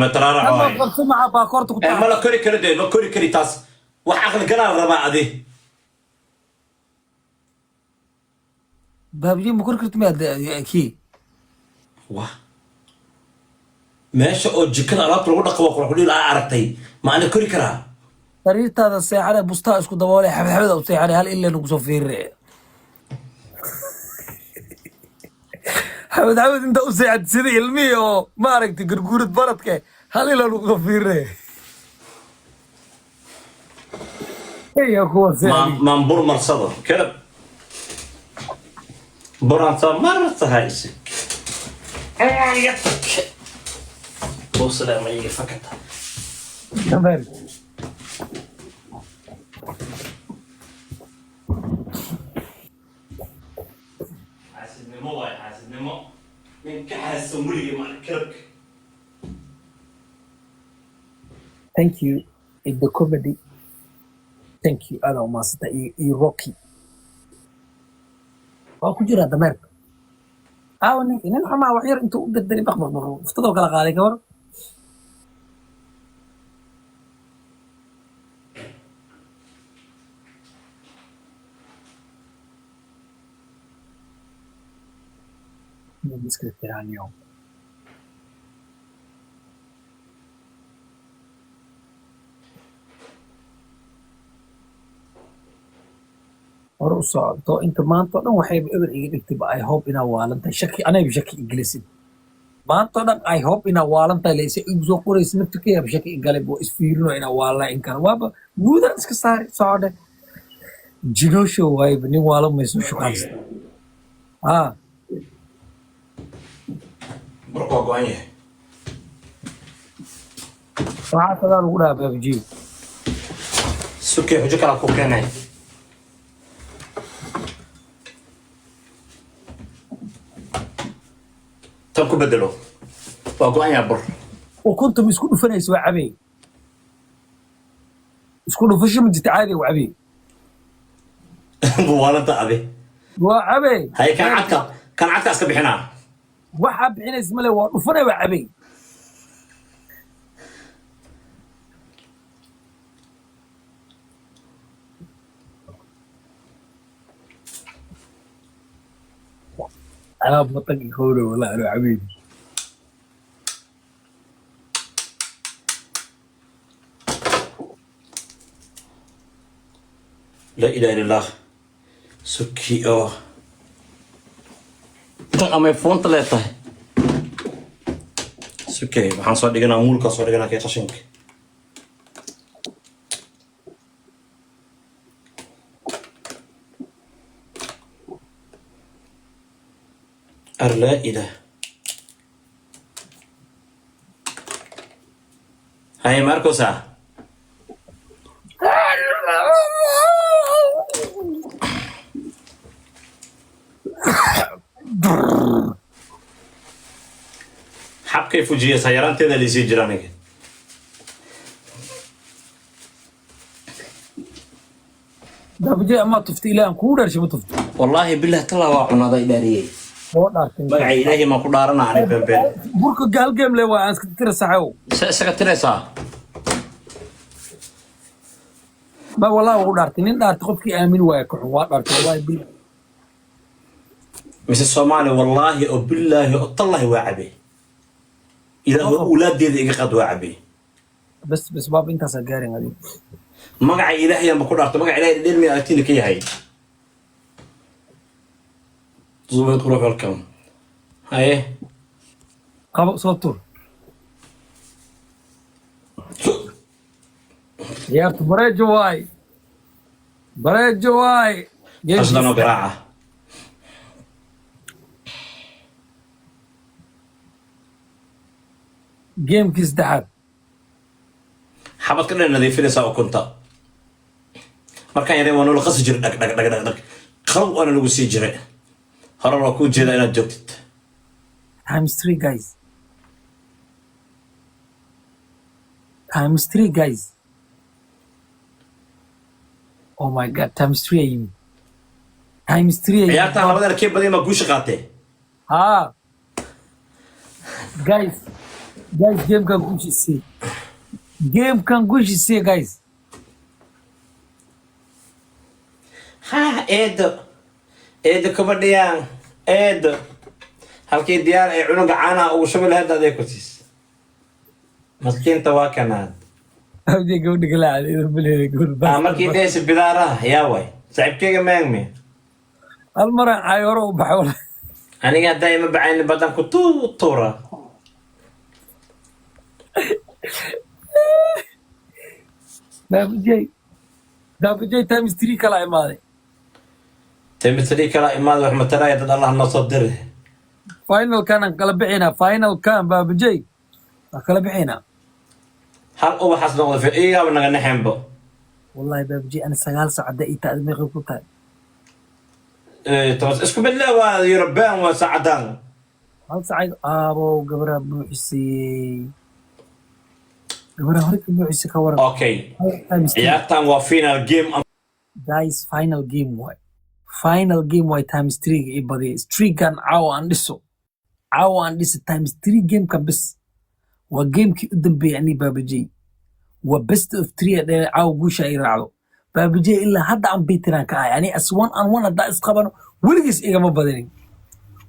Mataraara Ama waaye. Qabso maca baakoorta ku Eh, taal. Ma la kori karo dee, ma kori kari taas. Wax aqli galaa la rabaa adi. Baabjey, ma kori karti miyaa kii? Wah, meesha oo jikada alaabta lagu dhaqo waa qurxudhiil aa aragtay, ma ana kori karaa? Sariirtaada seexane, bustaa isku daboole, xabxabada u seexane, hal ilaa nagu soo fiirine. Xabad xabad inta u seexat sida ilmihii oo maaragtay garguurad baradke, hal ilaa nagu soo fiirine. Eya kuwa maan seexdi. Maan bur marsado kelab buraantaa martaha isig. Iga tag, buusaleema iga fakata. Dameer. Xaasidnimo waay, xaasidnimo. Nin ka xaasidsan weligay ma kelabka. Thank you in the comedy. Thank you, aada umaasanta iyo Rocky. Waa ku jiraa dameerka. Aawa ninki nin xumaa, wax yar intuu u dirdiray baq baq baq uftadoo kala qaaday gabar. Iska tiraaniyo. Hore u socoto inta maanta o dhan waxayba eber iga dhigtayba. I hope inaa waalan tahay, shaki anayba shaki igelisid maanta o dhan. I hope inaa waalan tahay layse igu soo qoraysa naftirkeeyaba shaki igalay waa isfiirino inaa waalanay in kale waaba guudan iska saari socodhe jinoosho waayba nin waalan mayso shukaansa ah. Burka waa go-an yahay. Waxaa kadaa lagu dhahaa baabjiyo. Sukey, xujo kalaa ku keenay. Tan ku bedelo, waa go-an yahay bur. Ukunta ma isku dhufanaysa? Waa cabey, isku dhufasho ma jirta, caadi waa cabey. Waalanta adi. Waa cabey. Hay, kan cadka, kan cadka iska bixinaa. Waxaa bixinaysa male, waa dhufanay, waa cabey. Alaab matagi kowdha walaa anuu cabeyni. Laa ilaha illa Allah. Suki oo tan amay fuunta leetahay. Sukey, waxaan soo dhiganaa muulkaa, soo dhiganaa kee qashinka. Ar laa ilaah. Haye, ma arkaysaa? Xabkay fujiyeysaa, yaraanteeda liisii jira aniga. Baabajey, amaa tufta? Ilaahan kugu dhaarshay, ma tufta? Wallaahi bilah talaa waa cunaday, dhaariyey. Oo dhaartay. Magaca Ilaahay maan ku dhaarana ani beenbeen. Burka gaalgeem le waa aan iska tira saxow. Se isaga tiraysaa? Ma wallahi ugu dhaartay, nin dhaartay qofkii aamin waaya ka xun. Waa dhaartay wallahi bil. Mise Soomaali, wallaahi oo bilaahi oo tallahi waa cabe. Ilaahu awlaadeeda iga qad, waa cabe. Bas bas baab, intaasaa gaarin adiga. Magaca Ilaahay aan ba ku dhaartay, magaca Ilaahay dheer miya agtiina ka yahay. Zubayd qurux, welcome. Haye. Qabo, soo tur. Ciyaartu bareejo waay, bareejo waay. Aslan oo garaaca. Gamekii saddexaad. Xabad ka dhan nadiifinaysaa ukunta. Markaan yareen waa noola qasi jiray, dhag dhag dhag dhag dhag, qalow waana lagu sii jiray. Hore waa kuu jeedaa inaad joogtid. Times three, guys, times three, guys. Oh my God, times three ay yimid, times three ay yimid. Ciyaartan labadan kee badan baa guusha qaatee. Haa guys. Guys, gamekan guushiisii, gamekan guushiisii, guys. Ha, eedo, eedo, kabadhiyaan eedo. Halkii diyaar ay cunuga caanaha ugu shubi lahayd aday ku siis. Maskiinta waa kanaad. Abdi, gabadha kala cadeedo baleeda gabadha. Ah, markii dhehaysa bidaaraha yaa way saaxiibkeyga maangme. Hal mar aan caay hore u baxay walahi. Aniga haddaa ima bacayni badan ku tuura. Baabujey, Baabujey, times three kala imaaday. Timitri kala imaad, wax matalaya dad Allah noo soo diri. Finalkan aan kala bixinaa, finalkan Baabujey waan kala bixinaa. Hal ubaxaas noqda fi iyagaaba naga naxeenbo. Wallahi Baabujey, ana 9 saac hadda ii tahay, meeqay ku tahay? Toos isku mid le, waa Eurobaan, waa saacadan. Hal saacay. Aabow, gabaraa buuxisay, gabaraa hore ka buuxisay, ka waran? Okay. Times three. Ciyaartan waa final game. Guys, final game waay, final game waay. Times three i badiya, streakan caawa aan dhiso, caawa aan dhiso times three gamekan bis. Waa gamekii u dambeeyay ani Baabajey, waa best of three ee caawa guusha ay raacdo Baabajey. Ilaa hadda aan beaten ka ahay ani as one on one haddaa isqabano, weligiis igama badanin,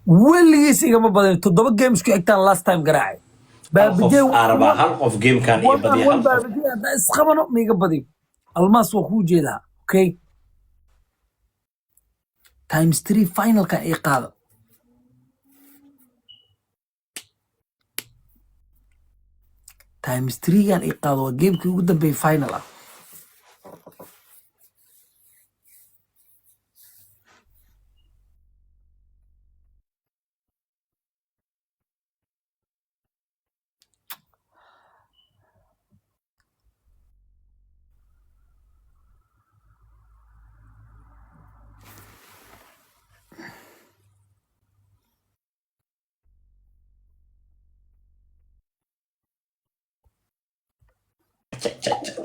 weligiis igama badanin. Toddoba game isku xigtaan last time garaacay. Hal qof Baabajey aan rabaa, hal qof gamekan iyo one on badiya. one. Hal qof. Baabajey haddaa isqabano ma iga badiyo. Almaas waa kuu jeedaa. Okay, times three finalkan ii qaada. Times threegan ii qaado, waa gamekii ugu dambeeyay final ah.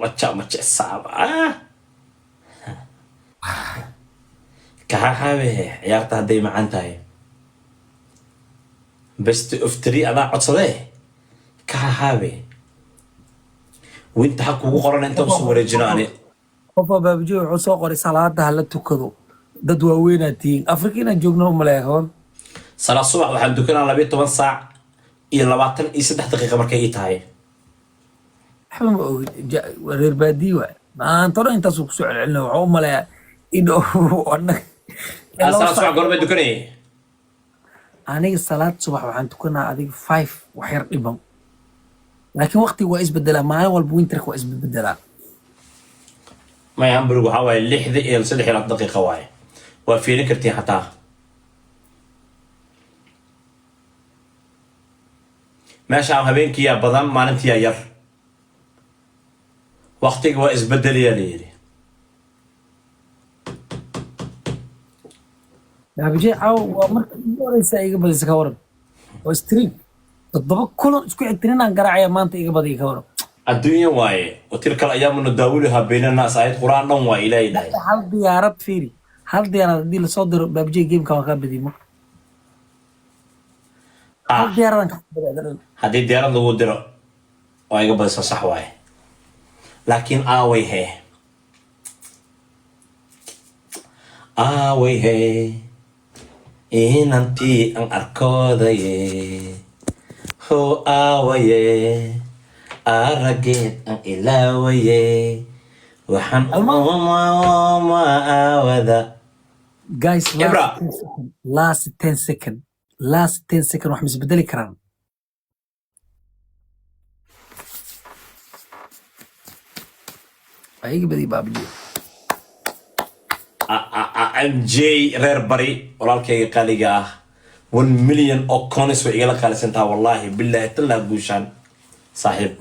Wacha machesaaba ah kaxaxaabe. Ciyaarta hadday macaan tahay, best of three adaa codsadee, kaxaxaabe winta ha kugu qoran inta usoo wareejino ani. Qofaa Baabajey wuxuu soo qoray salaada hala tukado, dad waaweynaa tihiin, Afrika inaan joogno umaleeya kawan. Salaad subax waxaan dukanaa 12 saac iyo 23 daqiiqa markay ii tahay. Waxba ma ogid, waa reer baadiye waay. Maanta hore intaasuu kusoo celcelina, waxaa u maleeyaa in annaga Ah, salaad subax goormay dukanayay? Aniga salaad subax waxaan tukanaa adiga 5 wax yar dhiban, laakiin waqtiga waa isbedelaa, maalin walba winterka waa isbedelaa. Maya, Hamburg waxaa waaye 6:23 waaye, waa fiirin kartiin xataa. Meesha habeenkiyaa badan, maalintiyaa yar, waqtiga waa isbedelayaa la yidhi. Baabajey caawa waa marka ugu horeysa iga badisa, ka waran? Oo streak toddoba kulan isku xigtan inaan garaacaya maanta iga badiya, ka waran? Adduunya waaye, وتلك الأيام نداولها بين الناس, aayad quraan dhan waa Ilaahay dhahay. Hal diyaarad fiiri, hal diyaarad haddii lasoo diro, Baabajey gameka waan kaa badiymo. Hal diyaaradan kaa badiya. Haddii diyaarad lagu diro waa iga badisa, sax waaye, laakiin aaway hee, aaway hee, inantii aan arkoodaye, ho aawaye, arageed aan ilaawaye, waxaan uma aawada. Guys, Ibra. last 10 second, last 10 second, last 10 second, wax ma isbedeli karaan? Waa iga badiya Baabajey. MJ reer bari, walaalkayga qaaliga ah, 1 million oo coins way igala qaalisantaha, wallaahi bilaahi tallaa. Guushaan saaxiib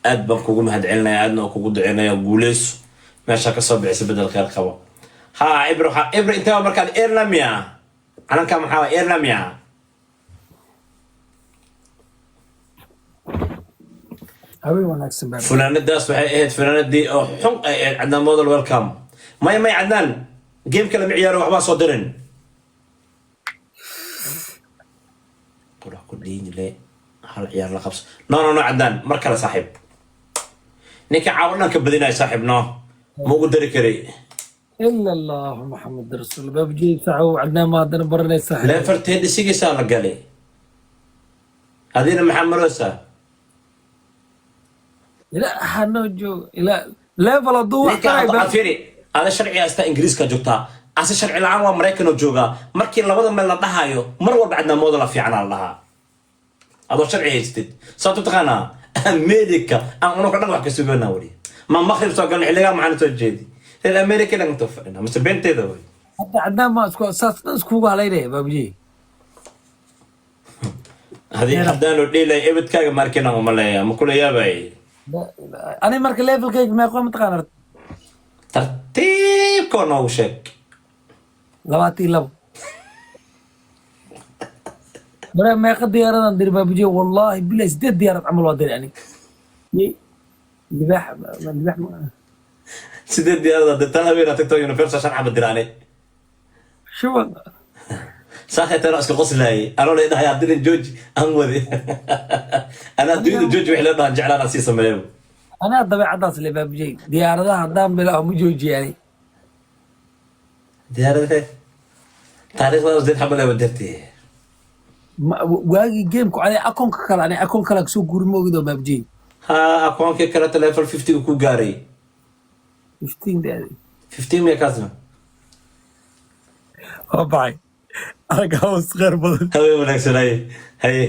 aad baan kugu mahadcelinaya, aadna oo kugu duceynaya. Guuleyso, meeshaa kasoo bixisa bedel kheyr qabo. Ha Ibra, Ibra, intee waa markaad Airlamia calanka maxaa waa Airlamia? Haween wanaagsan Baabajey. Funaanadaas waxay ahayd funaanadii oo xun ay ahayd. Cadnaan Model, welcome. Maya, maya, Cadnaan gameka lama ciyaaro, waxbaa soo dirin. Qurax ku dhiinile. Hal ciyaar la qabso. No, no, no, Cadnaan, mar kale saaxiib. Ninka caawa dhan ka badinaya saaxiib, no, ma ugu dari karay. Ila Allahu Maxamed rasuul. Baabjey, saxow, Cadnaan ma haddana baranaysaa? Level 36 aa la galay. Adina maxaa maroosaa? Ilaa hanoo joogo ilaa level hadduu wax Ninka taray. Hadda fiiri, ada sharci haystaa, Ingiriiska joogtaa, ase sharci la-aan waa Maraykan oo joogaa. Markii labada meel la dhahayo, mar walba Cadnaamooda la fiicanaa la dhahaa. Adoo sharci haystid, sababta taqaanaa, America aan unaka dhan wax ka suganaa. Weli ma maqrib soo galna, xilligaa maxaan soo jeedi, reer America dhan intoo fadhina mise beenteeda wey. Hadda Cadnaan ma isku saas dhan iskugu halaynaya, Baabjey? Hadii haddaanu dhiilay ebedkaaga maarkina uma leeya ma kula yaabay. Ani marka levelkayga meeqo mataqaana? Tartiibkoo noogu sheeg. 22. Bare meeqa diyaaradan diri, Baabjey? Wallahi bilahi, sideed diyaarad camal waa diri ani. Libaax libaax. Sideed diyaarada dirtaan, habeen tagto Universal shan xaba diraane. Shuban. Saakay tano iska qoslaayay anoo la dhahay haddina jooji aan wadi. Anaa dunida jooji wixii la dhahan jeclaan aan sii sameeyo. Anaa dabeecadaas le, Baabjey. Diyaaradaha haddaan bilaabo ma joojiyo ani. Diyaarade taariikhda sideed xaba leeba dirtay. Waagii gameku ani akoonka kale, ani akoon kale kasoo guuri ma ogid oo, Baabjey. Ha, akoonkii kaleto level 50 ku gaaray. 15 daadi. 15 miya kaasna? Waa baxay, araga hoos khayr badan. Habeen wanaagsan. Haye haye.